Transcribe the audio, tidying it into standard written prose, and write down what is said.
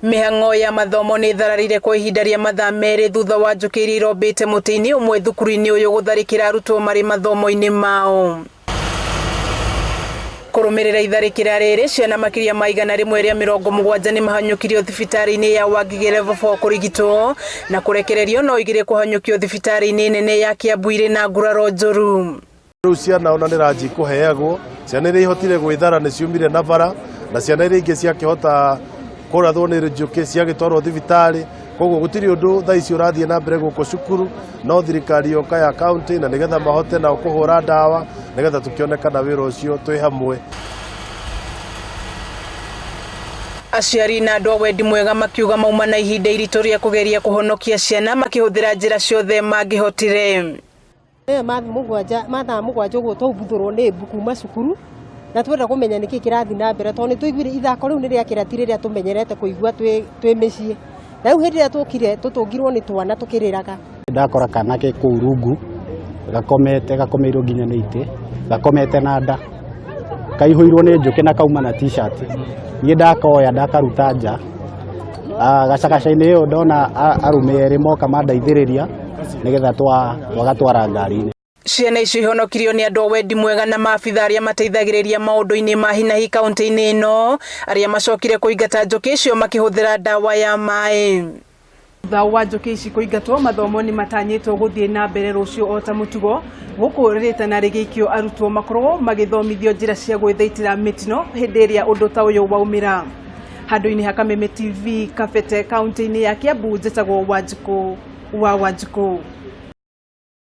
Mĩhang'o ya mathomo nĩ ĩthararire kwa ihinda rĩa mathaa merĩ thutha wa njũkĩ iria irombĩte mũtĩ-inĩ ũmwe thukuru-inĩ ũyũ gũtharĩkĩra arutwo marĩ mathomo-inĩ mao. Kũrũmĩrĩra itharĩkĩra rĩrĩ, ciana makĩria ma 170 nĩ mahanyũkirio thibitarĩ-inĩ ya Wangigĩ Level 4 kũrigitwo na kũrekererio no igĩrĩ kũhanyũkio thibitarĩ-inĩ nene ya Kiambu irĩ na nguraro njũru. Rĩu ciana ona nĩ ranji ikũheagwo, ciana iria ihotire gwĩthara nĩ ciumire na bara, na ciana iria ingĩ ciakĩhota kũrathwo nĩ njũkĩ ciagĩtwarwo thibitarĩ. Koguo gũtirĩ ũndũ thaa ici ũrathiĩ na mbere gũkũ cukuru, no thirikari yoka ya county na nĩgetha mahote nao kũhũra ndawa nĩgetha tũkĩone kana wĩra ũcio twĩ hamwe. Aciari na andũ a wendi mwega makiuga mauma na ihinda iritũ rĩa kũgeria kũhonokia ciana makĩhũthĩra njĩra ciothe mangĩhotire. Ĩyo mathaa 7 ũguo twaumbuthũrwo nĩ mbu kuma cukuru na twenda kũmenya nĩkĩ kĩrathiĩ na mbere tondũ nĩ twaiguire ithako rĩu nĩ rĩakĩra ti rĩrĩa tũmenyerete kũigua twĩ mĩciĩ. Na rĩu hĩndĩ ĩrĩa twokire tũtũngirwo nĩ twana tũkĩrĩraga. Ndakora kana ke kũu rungu gakomete gakomeirwo nginya nĩ itĩ gakomete na nda kaihũirwo nĩ njũkĩ na kauma na t-shirt. Niĩ ndakoya ndakaruta nja. Gacagaca-inĩ ĩyo ndona arũme erĩ moka mandeithĩrĩria nĩgetha twagatwara ngari-inĩ. Ciana icio ihonokirio nĩ andũ a wendi mwega na maabitha arĩa mateithagĩrĩria maũndũ-inĩ ma hinahi kaunti-inĩ ĩno arĩa macokire kũingata njũkĩ icio makĩhũthĩra ndawa ya maĩ. Thutha wa njũkĩ ici kũingatwo, mathomo nĩ matanyĩtwo gũthiĩ na mbere rũciũ o ta mũtugo, gũkũ rĩtana rĩgĩikio arutwo makorwo magĩthomithio njĩra cia gwĩthaitĩra mĩtino hĩndĩ ĩrĩa ũndũ ta ũyũ waumĩra. Handũ-inĩ ha Kameme TV, Kabete, kaunti-inĩ ya Kiambu, njĩtagwo Wanjikũ wa Wanjikũ.